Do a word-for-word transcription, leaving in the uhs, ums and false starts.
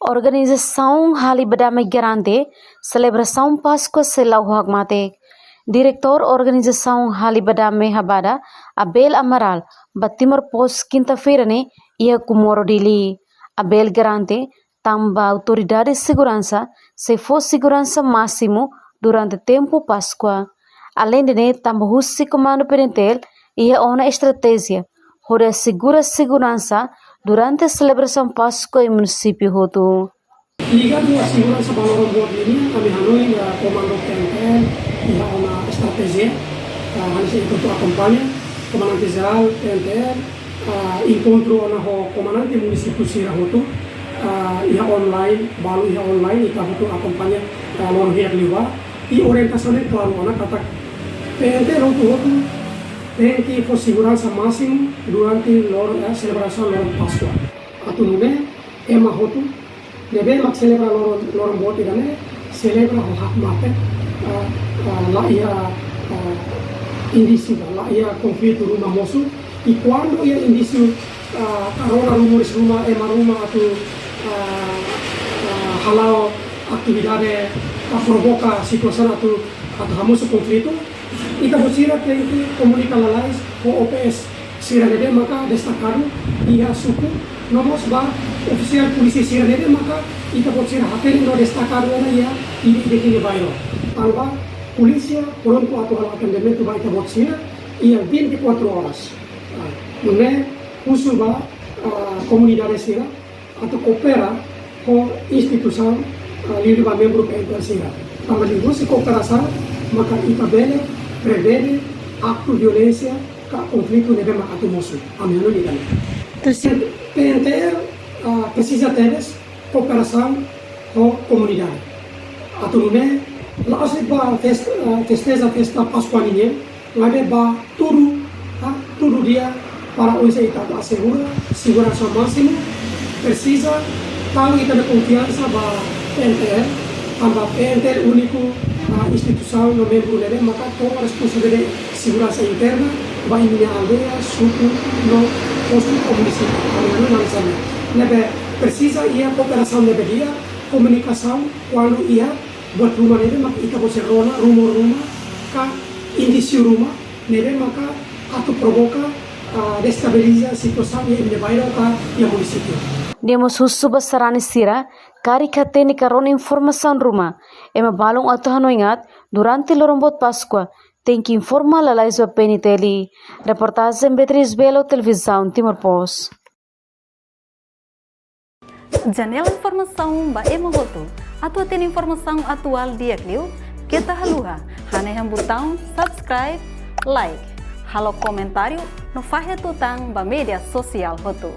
Organizasaun Hali ba Dame garante selebrasaun Páskua sei la'o hakmatek. Diretór Organizasaun Hali ba Dame Habada, Abel Amaral, ba Timor Post kinta-feira ne'e iha Comoro, Dili. Abel garante tanba autoridade seguransa sei fó seguransa másimu durante tempu Páskua. Aleinde ne'e, tanba husi Komandu PNTL iha ona estratéjia hodi asegura seguransa durante selebrasaun Páskua iha munisípiu hotu. Ligadu ho seguransa ba loron boot nian, ami hanoin, ah, Komandu PNTL iha ona estratéjia, ah, hanesan ita hotu akompaña, Komandante Jerál PNTL, ah, enkontru ona ho komandante munisípiu sira hotu, ah, iha online, balu iha online, ita hotu akompaña, ah, loron hirak liubá, i orientasaun klaru ona katak PNTL hotu-hotu tenke fó seguransa másimu durante loron, eh, selebrasaun loron Páskua. Atu nune'e ema hotu ne'ebé mak selebra loron, loron boot ida-ne'e, selebra ho hakmatek, ah, ah, la iha, ah, indísiu, la iha konflitu ruma mosu. I kuandu iha indísiu, ah, ka rona rumores ruma, ema ruma atu, ah, ah, hala'o atividade, ah, provoka situasaun atu, atu hamosu konflitu, ita-boot sira tenke komunika lalais ho OPS sira ne'ebé maka destakadu iha suku, no mós ba ofisiál polísia sira ne'ebé maka ita-boot sira hatene no destakadu ona iha ida-idak nia bairru. Tanba polísia prontu atu halo atendimentu ba ita-boot sira iha vinte e quatro horas. Ah, nune'e husu ba, ah, komunidade sira atu koopera ho instituisaun, ah, liuliu ba membru PNTL sira. Tanba liuhusi kooperasaun maka ita bele prevene aktu violénsia ka konflitu ne'ebé mak atu mosu. Ami hanoin ida-ne'e. Terus PNTL, ah, presiza tebes kooperasaun ho komunidade. Atu nune'e, la'ós de'it ba fest-, ah, festeja festa Páskua nian, maibé ba tudu, ah, tudu dia para oinsá ita atu asegura seguransa másimu, presiza tau ita-nia konfiansa ba PNTL, tanba PNTL úniku, ah, instituisaun no membru ne'ebé maka toma responsabilidade seguransa interna ba imi-nia aldeia, suku, no postu ka munisípiu. Ami hanoin hanesan ne'e. Ne'ebé presiza iha kooperasaun ne'ebé di'ak, komunikasaun kuandu iha buat ruma ne'ebé mak ita-boot sira rona, rumor ruma, ka indísiu ruma ne'ebé maka atu provoka, ah, destabiliza situasaun iha imi-nia bairru ka iha munisípiu. Nia mós husu ba sarani sira, karik hatene ka rona informasaun ruma, ema balun atu hanoin aat durante loron boot Páskua, tenke informa lalais ba PNTL. Reportajen Beatriz Belo, Televizaun Timor Post. Janela informasaun ba ema hotu. Atu hatene informasaun atuál di'ak liu, keta haluha hanehan butaun subscribe, like, halo komentáriu no fahe tutan ba média sosiál hotu.